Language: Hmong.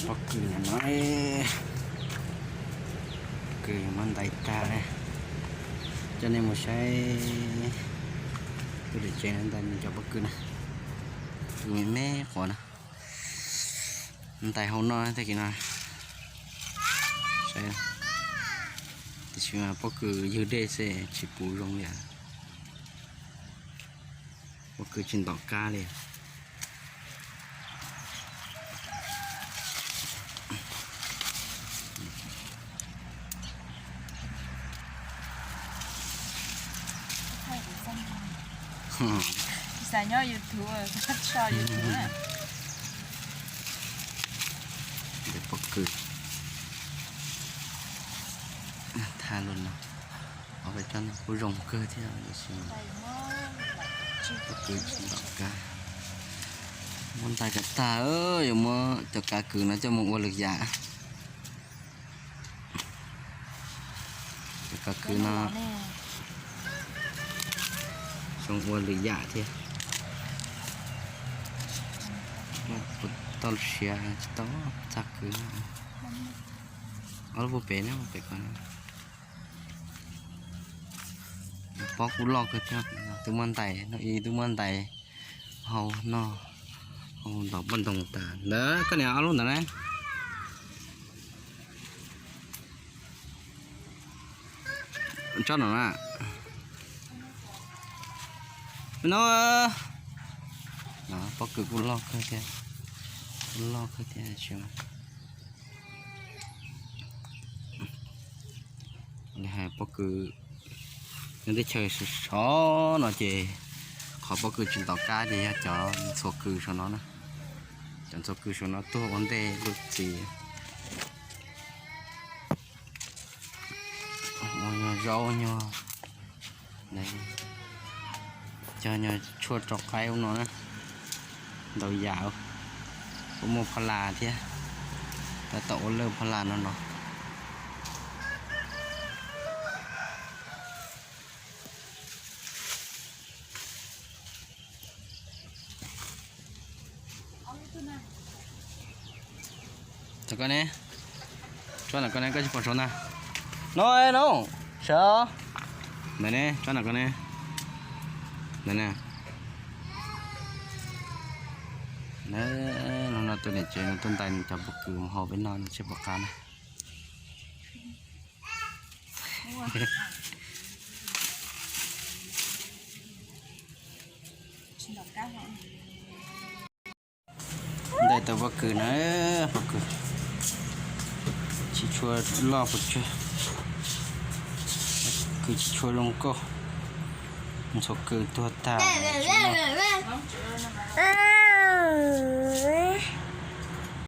Pob kws no, kws muab ntais tag, coj nej mus saib. Tuaj tim tsev no ntais nws cov pob kws na, kws me me quav na. Ntais hauv no tag kis no, saib. Tiam sis mas pob kws ywg dej xwb tsis puv zoo li. Pob kws tsis ntom kab li. Xav nyob YouTube, tso YouTube na. Pob kws tha lus no, ob peb tsob no kuj zoo kawg thiab tiam sis pob kws tsis ntom kab. Muab ntais kom tag, yuav muab cov kab kws no coj mus ua lwm yam. Cov kab kws no zoo ua lwm yam thiab. Tau lub siav tsis tau txaj kws. Ob lub puag pem na, pem ko. Pob kuj loj kawg thiab, twb muab ntais, no ib twb muab ntais hau no, hau ntom pob ntoo tas ntawd, koj niam ob lub ntawd na. Tsob no na. No, pob kws kuj loj kawg thiab, kuj loj kawg thiab. Li hais pob kws nyob teb chaws sov no ces qhov pob kws tsis ntom kab ces yog cov ntxhua kws saum no na. Cov ntxhua kws saum no tuag ua ntej lub txiv. Ua nyuag zaub nyuag, cog nyuag tshuaj rau qaib ub no na. Ntau yam, kuj muaj phaj las thiab, tab tom ua lawj phaj las no no. Tsob ko ne, tsob ntawm ko ne koj tsis pom saud ntag. No no, sawv. Ntawm ne, tsob ntawm ko ne. Ntawm ne. No no tus niam tsev no tuaj ntais nws cov pob kws mus hau peb noj no seb puas qab na. Ntais tau pob kws na, pob kws tsis tshua loj puas tsawg, kws tsis tshua zoo nkauj, ntxhua kws tuag tag tsis muaj.